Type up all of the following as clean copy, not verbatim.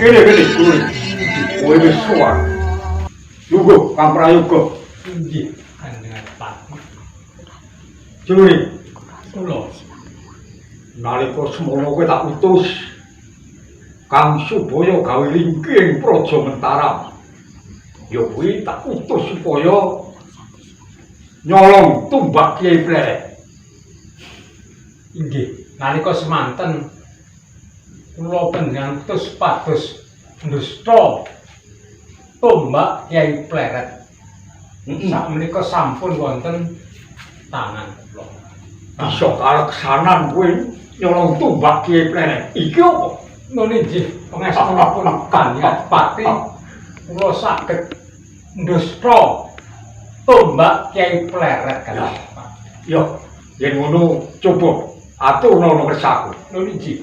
Kene kowe. Kowe wis sowan. Lungguh Kang Prayoga. Inggih, Kanjeng Adipati. Juri, Kula nalika semono kowe tak utus Kang Subaya gawe lingki ing Praja Mentaram. Ya kuwi tak utus supaya nyolong tumbak Kyai Pleret. Inggih, nalika semanten kula panjenengan utus pados ndhusta tombak Kyai Pleret. Sakmenika sampun wonten tangan kula. Bisa kaleksanan kowe nyolong tumbak Kyai Pleret. Iki apa? Nun inggih, pangestunipun Kanjeng Adipati, kula saged ndhusta tombak Kyai Pleret Kanjeng Adipati. Ya, yen ngono coba aturna kersaku. Nun inggih.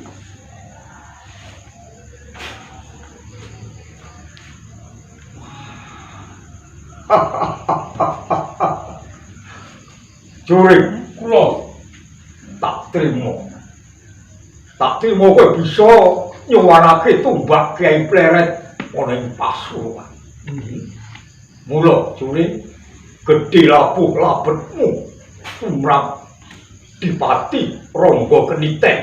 Juri, Kula tak trimo. Tak trimo kowe bisa nyuwanake tumbak Kyai Pleret ana ing Pasuruan. Inggih. Mula Juri, gedhe labuh labetmu tumrap Dipati Rangga Keniten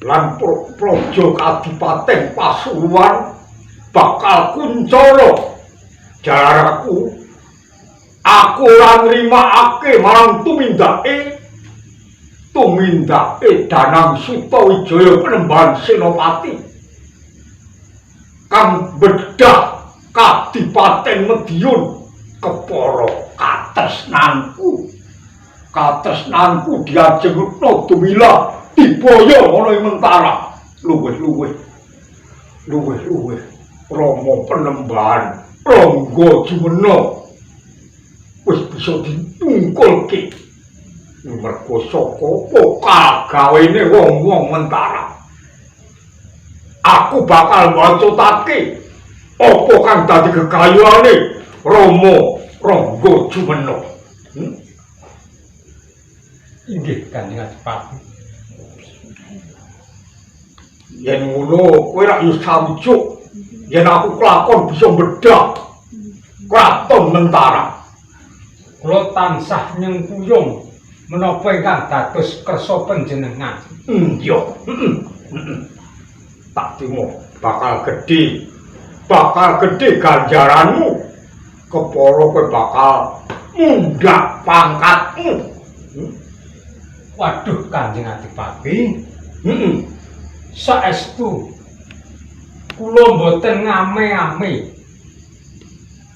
lan praja Kadipaten Pasuruan bakal kuncara. Jalaraku, aku ora nrimakake marang tumindake Danang Sutawijaya Penembahan Senopati kang bedah Kadipaten Madiun kepara katresnanku. Katresnanku diajengna dumila dibaya ana ing Mentara. Luwih-luwih luwih-luwih Rama Penembahan Rangga Jumena wis bisa ditungkulke mergo saka pokal gawene wong-wong Mentara. Aku bakal mbacutake apa kang dadi gegayuhane Rama Rangga Jumena. Inggih Kanjeng Adipati. Yen ngono kowe rak yo sarujuk yen aku kelakon bisa bedah kraton Mentara. Kula tansah nyengkuyung menapa ingkang dados kersa panjenengan. Iya. Tak trimo bakal gedhe. Bakal gedhe ganjaranmu. Kepara kowe bakal mundhak pangkatmu. Waduh Kanjeng Adipati. Saestu kula mboten ngame-ame.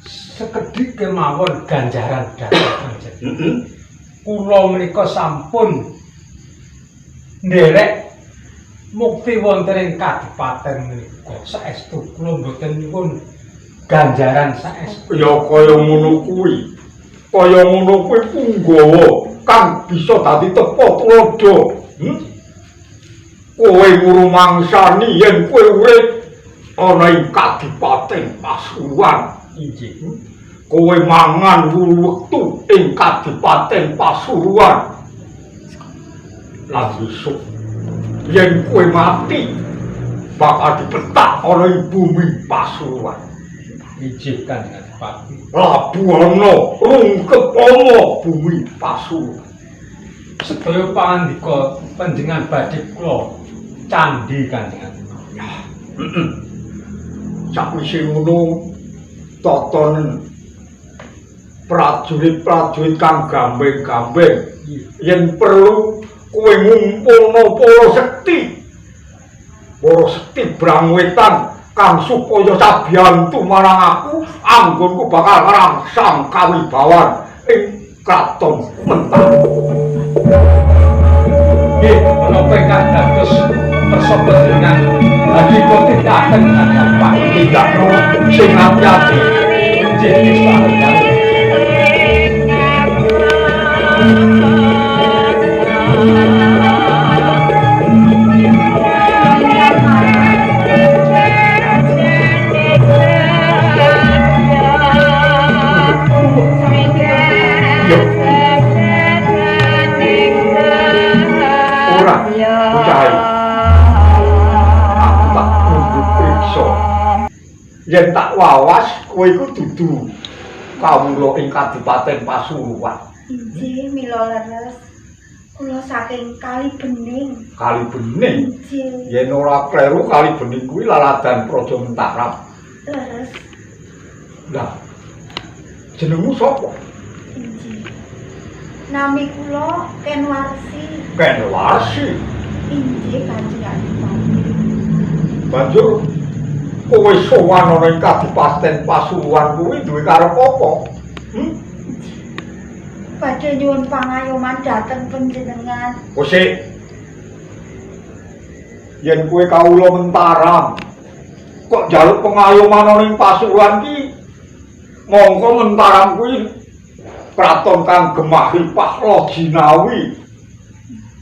Sekedhik kemawon ganjaran dhateng panjenengan. Kula menika sampun nderek mukti wonten ing kadipaten menika. Saestu kula mboten nyuwun ganjaran saestu. Ya kaya ngono kuwi. Kaya ngono kuwi punggawa kang bisa dadi tepa tuladha. Kowe ngrumangsani yen kowe urip ana ing Kadipaten Pasuruan. Inggih. Kowe mangan wektu ing Kadipaten Pasuruan. Lan besok yen kowe mati bakal dipetak ana ing bumi Pasuruan. Inggih Kanjeng Adipati. Labuhana rungkep ana bumi Pasuruan. Sedaya pangandika panjenengan badhe kula candhi Kanjeng Adipati. Sakwise ngono toton prajurit-prajurit kang gambeng-gambeng yen perlu kowe ngumpulno para sekti. Para sekti Brangwetan kang supaya sabiyantu marang aku, anggonku bakal ngrangsang kawibawan ing kraton Mentara. Nggih, menapa ingkang dados kersa panjenengan badhe kula tindakaken Kanjeng Adipati. Tindakno sing ati-ati. Inggih, nggih, dawuh. Yo. Ora, bocah ayu. Aku tak mundur. Yen tak wawas kowe iku dudu kawula ing Kadipaten Pasuruan. Inggih, mila leres. Kula saking Kali Bening. Kali Bening. Inggih. Yen ora kleru Kali Bening kuwi laladan Praja Mentaram. Leres. Lah, jenengmu sapa? Inggih. Nami kula Kenwarsi. Kenwarsi. Inggih, Kanjeng Adipati. Banjur kowe sowan ana ing Kadipaten Pasuruan kuwi duwe karep apa? Badhe nyuwun pangayoman dhateng panjenengan. Kosik. Yen kowe kawula Mentaram, kok njaluk pengayoman ana ing Pasuruan ki mongko Mentaram kuwi kraton kang gemahi pahla jinawi.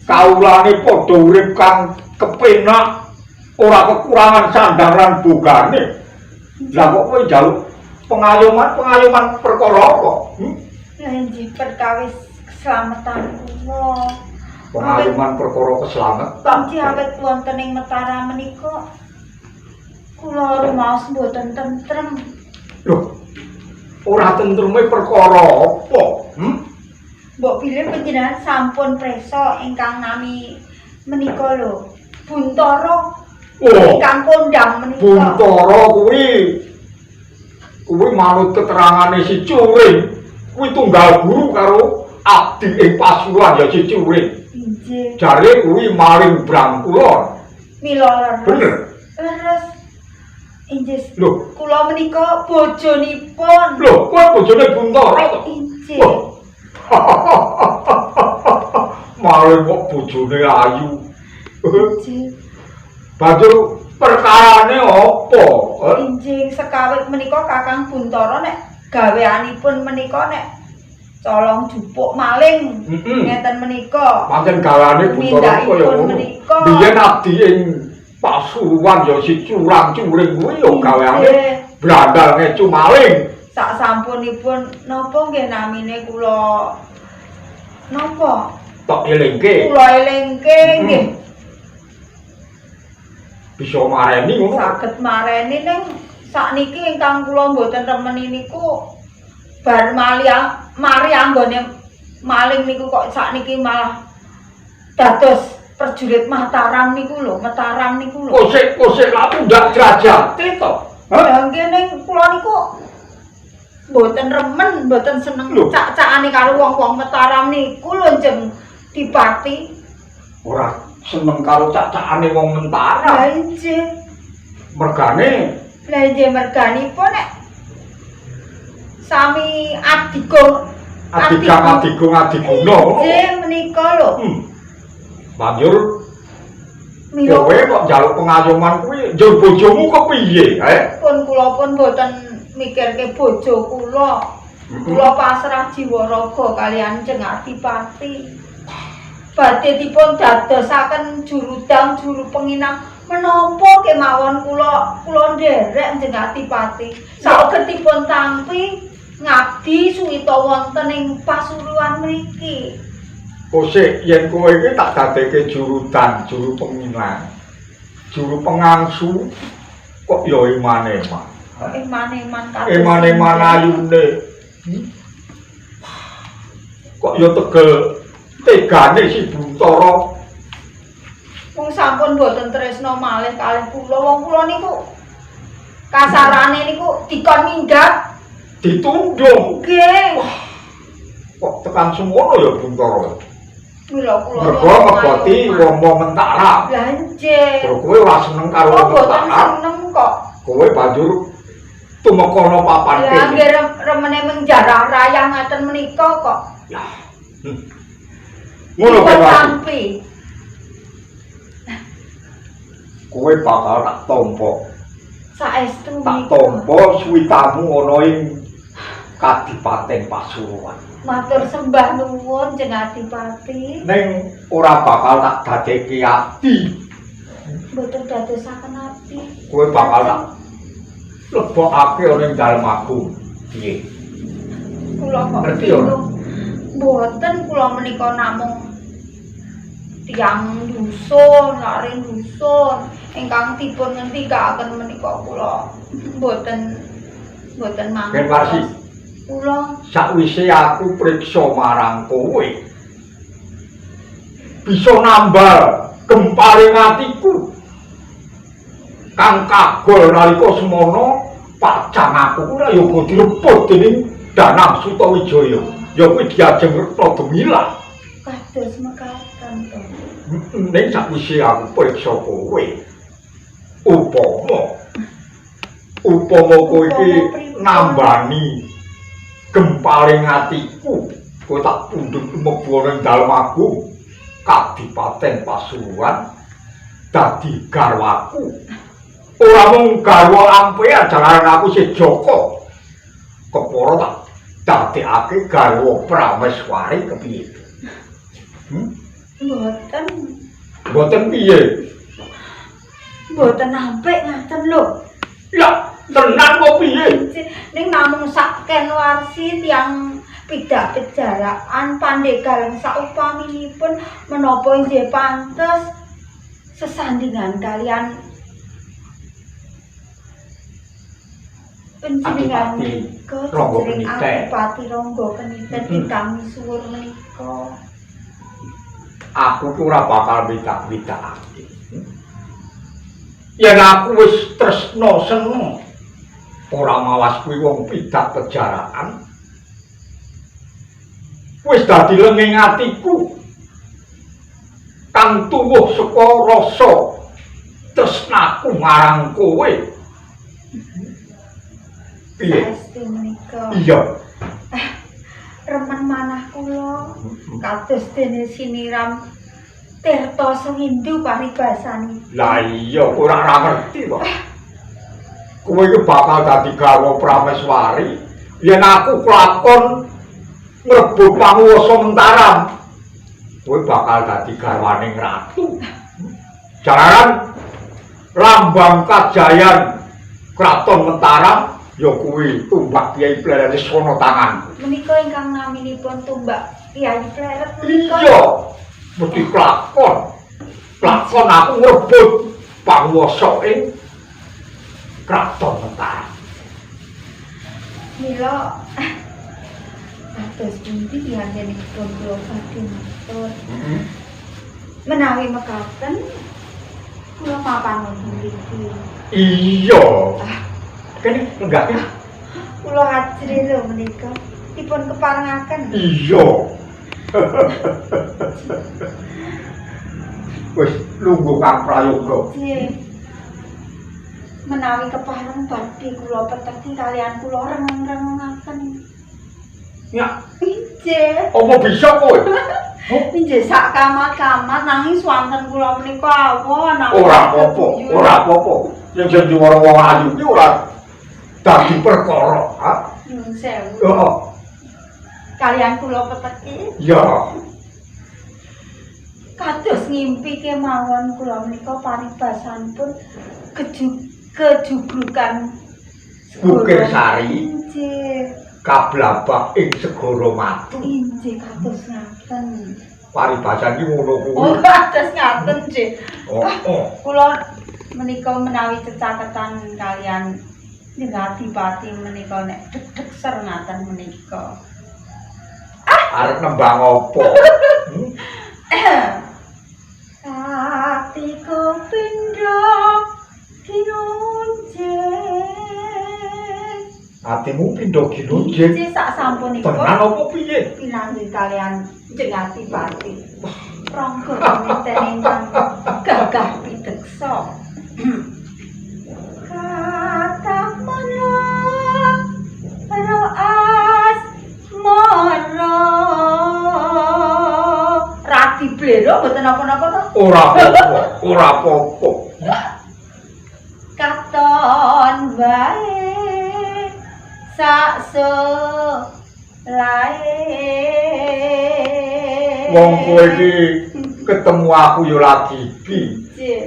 Kawulane padha urip kang kepenak, ora kekurangan sandang lan bogane. Lah kok kowe njaluk pengayoman perkara apa? Lah inggih perkawis keselamatan kula. Pengayoman perkara keselamatan. Inggih awet wonten ing Mataram menika kula rumaos mboten tentrem. Loh, ora tentreme perkara apa? Mbok bilih panjenengan sampun presa ingkang nami menika lho, Buntara. Oh, ingkang kondang menika. Buntara kuwi manut keterangane si Curing. Kuwi tunggal guru karo abdi ing Pasuruan ya si Curing. Inggih. Jare kuwi maling brangkulon. Mila leres. Bener. Leres. Inggih. Lho, kula menika bojonipun. Lho, kowe bojone Buntara to? Inggih. Maling kok bojone ayu. Inggih. Banjur perkarane apa? Inggih, sekawit menika Kakang Buntara nek gaweanipun menika nek colong jupuk maling. Ngeten menika. Pancen gaweane Buntara kaya ngono. Biyen abdi ing Pasuruan ya si curang-curing kuwi ya gaweane brandal ngecu maling. Sak sampunipun napa nggih namine kula napa? Tok elingke. Kula elingke nggih. Bisa mareni ngono. Saged mareni ning sakniki ingkang kula mboten remeni niku bar mari anggone maling niku kok sakniki malah dados prajurit Mataram niku lho, Mataram niku lho. Kosek-kosek lak pundak derajate to. Lah nggih ning kula niku mboten remen, mboten seneng cak-cakane karo wong-wong Mataram niku lho Njeng Dipati. Ora seneng karo cak-cakane wong Mataram. Lah nggih. Mergane lah nggih merganipun nek sami adigung adigang adigung adiguna. Nggih menika lho. Banjur kowe kok njaluk pengayoman kuwi njur bojomu kepiye, Pun kula pun mboten mikirke bojo kula. Kula pasrah jiwa raga kaliyan Jeng Adipati. Badhe dipun dadosaken jurudang juru penginang menapa kemawon kula nderek Jeng Adipati. Saged dipun tampi ngabdi suwita wonten ing Pasuruan mriki. Kosek yen kowe iki tak dadeke jurudan, juru penginang, juru pengangsu kok ya eman-eman. Eman-eman kabeh. Eman-eman ayune. Kok ya tegel tegane si Buntara. Wong sampun mboten tresna malih kalih kula. Wong kula niku kasarane niku dikon minggat, ditundung. Nggih. Kok tekan semono ya Buntara? Mila kula mergo ngeboti wong-wong Mentaram. Lah nggih. Kowe ora seneng karo wong Mentaram. Seneng kok. Kowe banjur tumeka ana papan kene. Lah nggih remene mengjarah rayah ngaten menika kok. Ya. Ngono kowe tampi. Kowe bakal tak tampa. Saestu tak tampa suwitamu ana ing Kadipaten Pasuruan. Matur sembah nuwun Jeng Adipati. Ning ora bakal tak dadeke abdi. Mboten dadosaken abdi. Kowe bakal tak lebokake ana ing dalem aku. Piye? Kula kok ngerti ora? Mboten, kula menika namung tiyang dusun, lare dusun. Ingkang dipun ngendikaken menika kula mboten mangertos. Ken Warsi. Kula sakwise aku priksa marang kowe bisa nambal gemparing atiku kang kagol nalika semono pacang aku ora ya uga direbut dening Danang Sutawijaya ya kuwi diajeng Retna Dumilah kados mekaten to. Ning sakwise aku priksa kowe upama kowe iki nambani gemparing atiku kowe tak pundhut mlebu ning dalem agung Kadipaten Pasuruan dadi garwaku. Ora mung garwa ampeyan jalaran aku sih Joko. Kepara tak dadekake garwa Prameswari kepiye? Mboten. Mboten piye? Mboten apik ngaten lho. Ya, tenan kok piye? Ning namung sak Ken Warsi tiyang pidak pejaraan pandhegalang saupaminipun menapa inggih pantes sesandingan kalian panjenengan menika Rangga Keniten. Adipati Rangga Keniten ingkang misuwur menika. Aku ki ora bakal midak-midakake. Yen aku wis tresna seneng ora mawas kuwi wong pidak pejaraan wis dadi lenging atiku kang tuwuh saka rasa tresnaku marang kowe. Piye? Saestu menika. Iya. Remen manah kula kados dene siniram tirta sewindu paribasanipun. Lah iya ora ngerti kok. Kowe iki bakal dadi garwa Prameswari yen aku kelakon ngrebut panguwasa Mentaram. Kowe bakal dadi garwaning ratu. Jalaran lambang kajayan Kraton Mentaram ya kuwi tumbak Kyai Pleret sono tanganku. Menika ingkang naminipun tumbak Kyai Pleret menika. Iya, mesti kelakon. Kelakon aku ngrebut panguwasa ing Kraton Mentaram. Mila kados pundi diantenipun kula badhe matur. Menawi mekaten kula papan wonten mriki. Iya. Kene lenggah. Kula ajrih lho menika dipun keparengaken. Iya. Wis lungguh kang prayoga. Nggih. Menawi kepareng badhe kula peteki kalian kula rengeng-rengengaken. Ya, injih. Apa bisa kowe? Injih sak kamat-kamat nanging swanten kula menika awon. Ora apa-apa, ora apa-apa. Yen sing diwara wong ayu ki ora dadi perkara, ha? Nyuwun sewu. Heeh. Kalian kula peteki. Iya. Kados ngimpi kemawon kula menika paribasanipun kejubrukan Bukir Sari. Injih. Kablabak ing segara matu. Injih kados ngaten. Paribasan iki ngono kuwi. Oh, kados ngaten, nggih. Oh. Kula menika menawi cecaketan kalian Adipati menika nek deg-deg ser ngaten menika. Arep nembang apa? Atiku pindha kinunjing. Atimu pindha ginunjing. Injih sak sampunipun. Tenan apa piye? Pinanggih kalian Njeng Adipati. Rangga Keniten ingkang gagah pideksa. Kathah manara asmara. Radi blero mboten napa-napa to? Ora apa-apa, ora apa-apa. Katon wae sak solahe. Wong kowe iki ketemu aku ya lagi iki.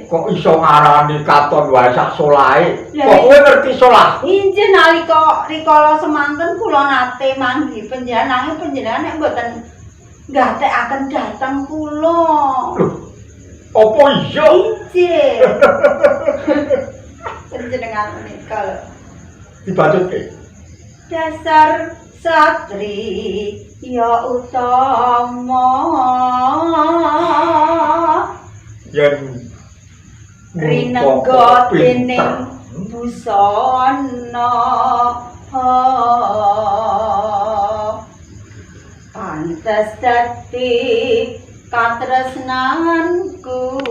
Kok iso ngarani katon wae sak solahe? Kok kowe ngerti solah? Injih nalika rikala semanten kula nate manggi panjenengan nanging panjenengan nek mboten gatekaken dhateng kula. Lho. Apa iya? Injih. Panjenengan menika lho. Dibacutke. Dasar satri ya utama. Yen rinengga dening busana pantes dadi katresnanku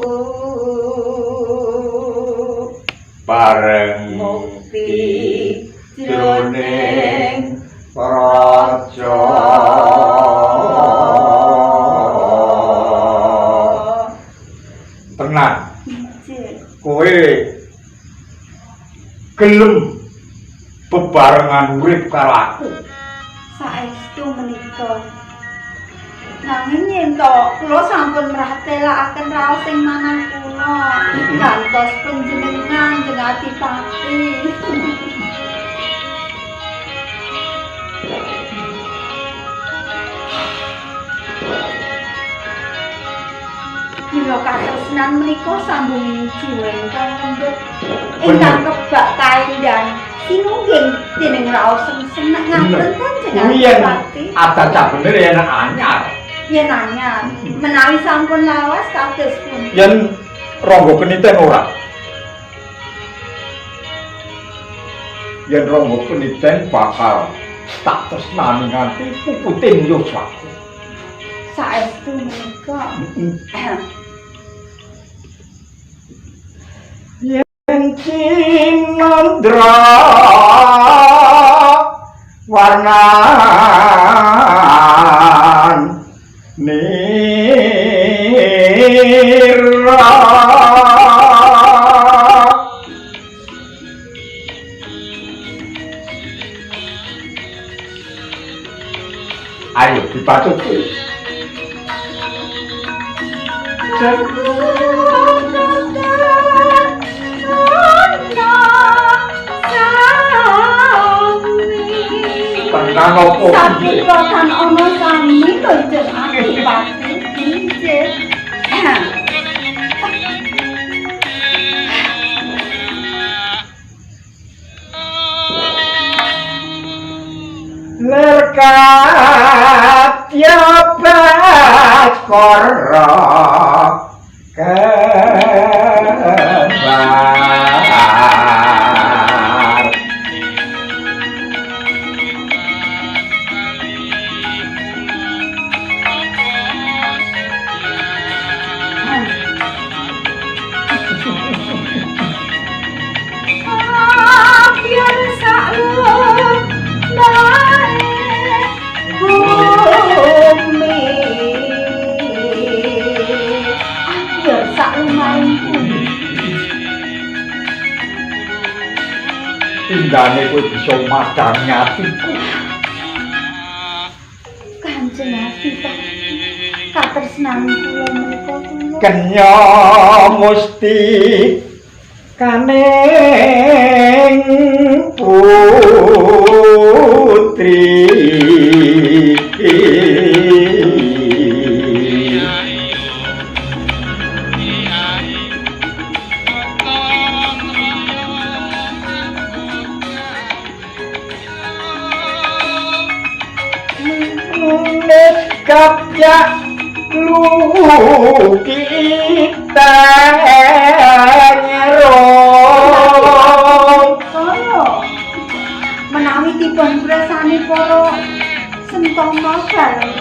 bareng mukti jroning praja. Tenang, kowe gelem bebarengan urip karo aku. Saestu menika. Nanging yen to kula sampun mratelakaken raos ing manah kula gantos panjenengan jeneng Adipati. Mila katresnan menika sambunging jiwa ingkang lembut ingkang kebak kaendan sinungging dening raos senek ngaten panjenengan Adipati. Adat bener yen anyar. Yen anyar, menawi sampun lawas kados pundi? Yen Rangga Keniten ora. Yen Rangga Keniten bakal tak tresnani nganti puputing yuswaku. Saestu menika. Yen cinandra warnan nira ayo dipatuti. Tenan opo piye? Saputra ana sami to jeneng Adipati injih. Ler kadya baskara kembar. Tindane kowe bisa madangi atiku. Kanjeng Adipati, katresnan kula menika kula. Kenya musti kaning putri. Kapya lukita nyerong. Menawi dipun presani para sentama bareng.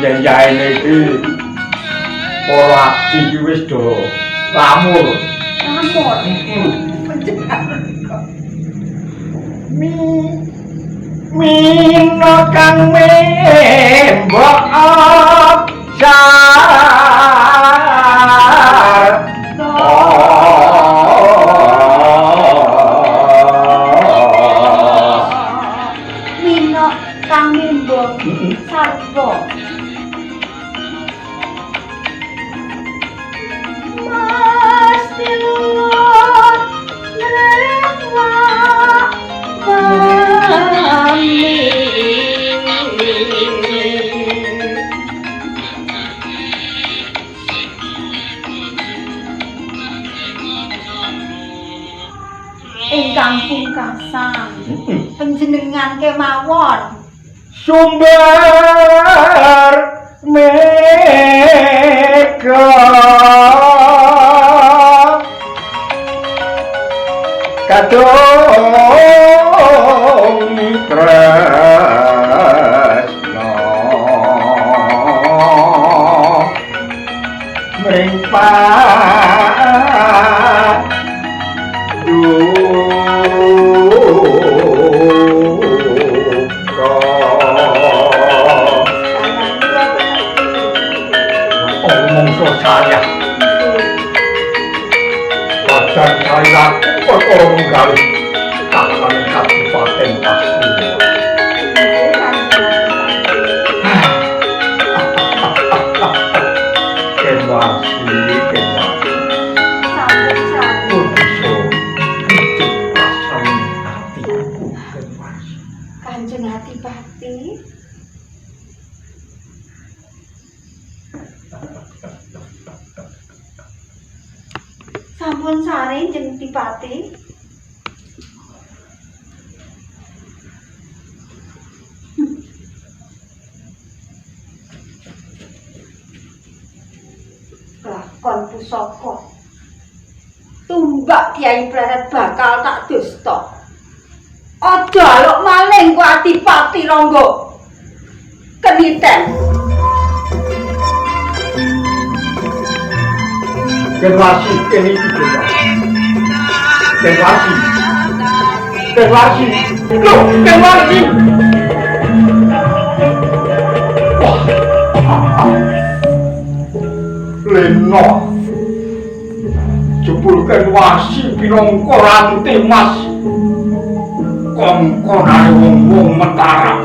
Yen yaene iki para abdi iki wis do lamur. Lamur. Mino kang mbok sar. Mino kang mbok sarwa. Mesti luwut mrewak mami. Raosan. Panjenengan kemawon. Sumber mega kadung tresno mring paduka. Mongso saya badan saya perkara menggawe kahanan Kabupaten Pasuruan. Kenwasi, kenwasi, Sampun sami. bisa hidup rasane atiku kenwasi. Kanjeng Adipati. Sampun sare Kanjeng Adipati. Lakon pusaka. Tumbak Kyai Pleret bakal tak dusta. Aja aluk maling ku Adipati Rangga. Keniten. Kenwasi kene iki kenwasi. Kenwasi. Kenwasi. Lho, kenwasi. Wah. Leno. Jebul kenwasi pinangka ranti mas. Kongkonane wong-wong Mataram.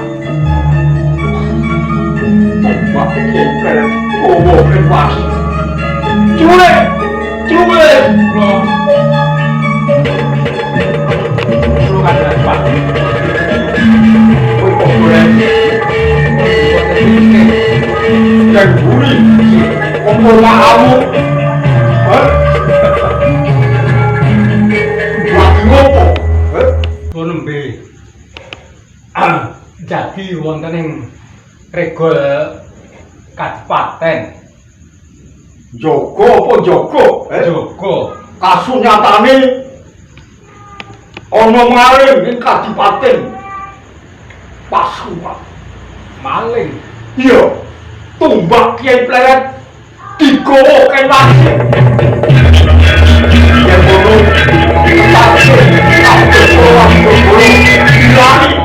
Tumbak Kyai Pleret gawa kenwasi. Culik! Culik! Kula Kanjeng Adipati. Kowe kok golek Boten yang buri kumpul mahamu. Hah? Lagi ngopo? Hah? Kula nembe jadi wonten ing regol Kadipaten. Jaga apa jaga? Jaga. Kasunyatane ana maling ing Kadipaten Pasuruan. Maling. Iya, tumbak Kyai Pleret digawa kenwasi. Yen ngono, kabeh kabeh ora dilani.